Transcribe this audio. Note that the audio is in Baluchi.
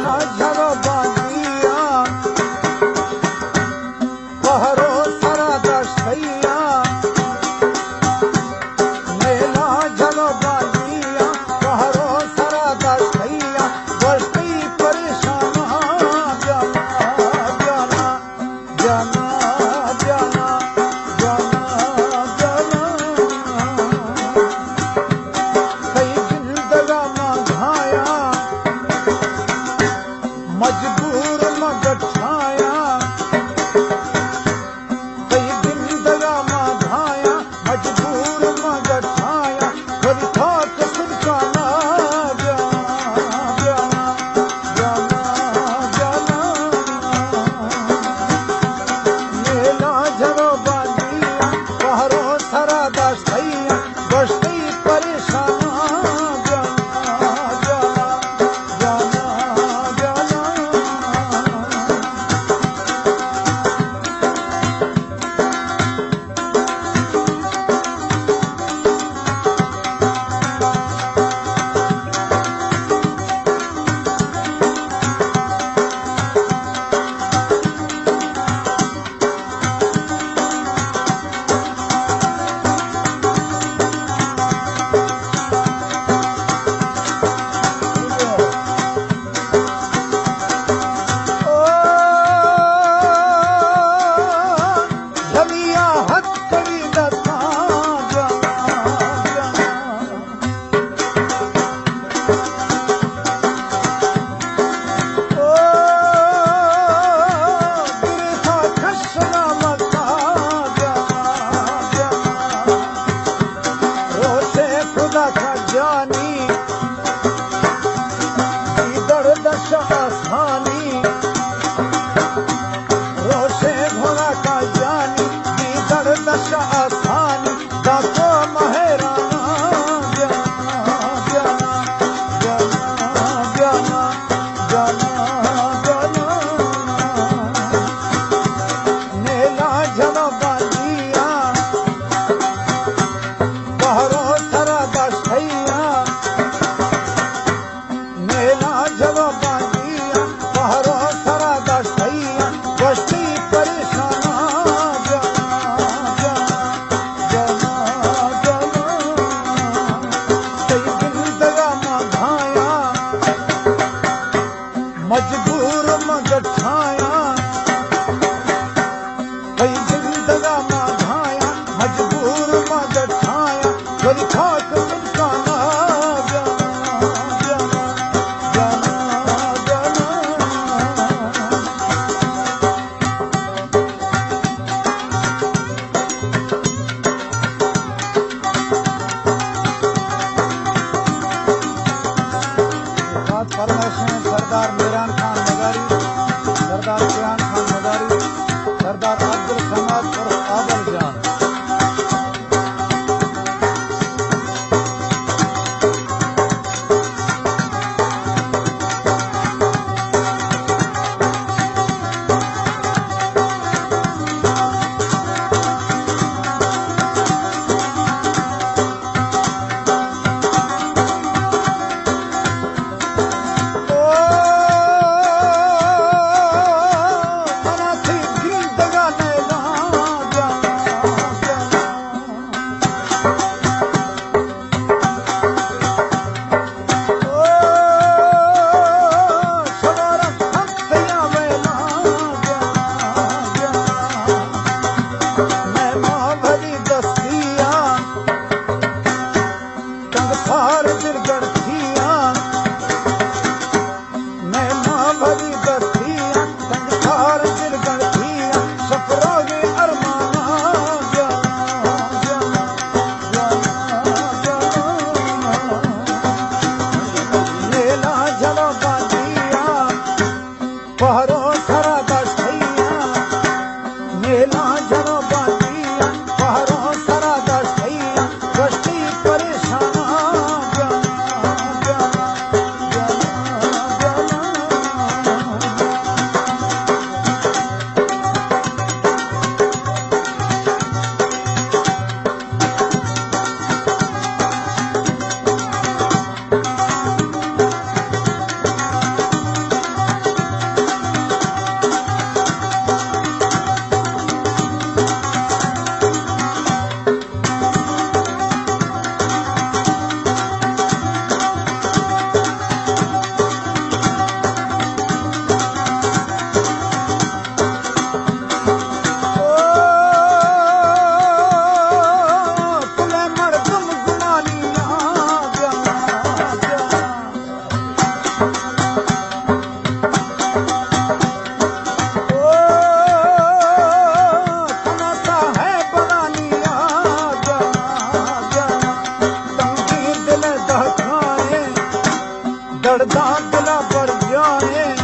جھل ءُ باندیاں، پہر ءُ سرا داشتیاں۔ نیلاں جھل ءُ باندیاں، پہر ءُ سرا داشتیاں۔ گوشتی پریشاناں، جانا، جانا، جانا، جانا، جانا، جانا۔ تئی گندگ ءَ ما گھایاں، مجبور ما گٹھایاں۔ تئی گندگ ءَ ما گھایاں، مجبور ما گٹھایاں۔ ولی تھاک سرکانا، جانا، جانا، جانا، جانا۔ نیلاں جھل ءُ باندیاں، پہر ءُ سرا داشتیاں۔ گوشتی پریشاناں، جانا، جانا، جانا، جانا۔ روشے خدا کا جانی، ای درد شہ آسانی۔ روشے خدا کا جانی، ای درد شہ آسانی۔ داں تو مہرانا، جانا، جانا، جانا، جانا، جانا، جانا۔ نیلاں جھل ءُ باندیاں، پہر ءُ سرا داشتیاں۔ نیلاں جھل ءُ باندیاں، پہر ءُ سرا داشتیاں۔ گوشتی پریشاناں، جانا، جانا، جانا، جانا۔ تئی گندگ ءَ ما گھایاں، مجبور ما گٹھایاں۔ تئی گندگ ءَ ما گھایاں، مجبور ما گٹھایاں۔ ولی تھاک سرکانا، جانا، جانا، جانا، جانا۔ خاص فرمائشیں سردار میران خان مزاری، سردار کیان خان مزاری، سردار عبدالصمد عرف آبل جان۔ درداں دلا بر بیانے،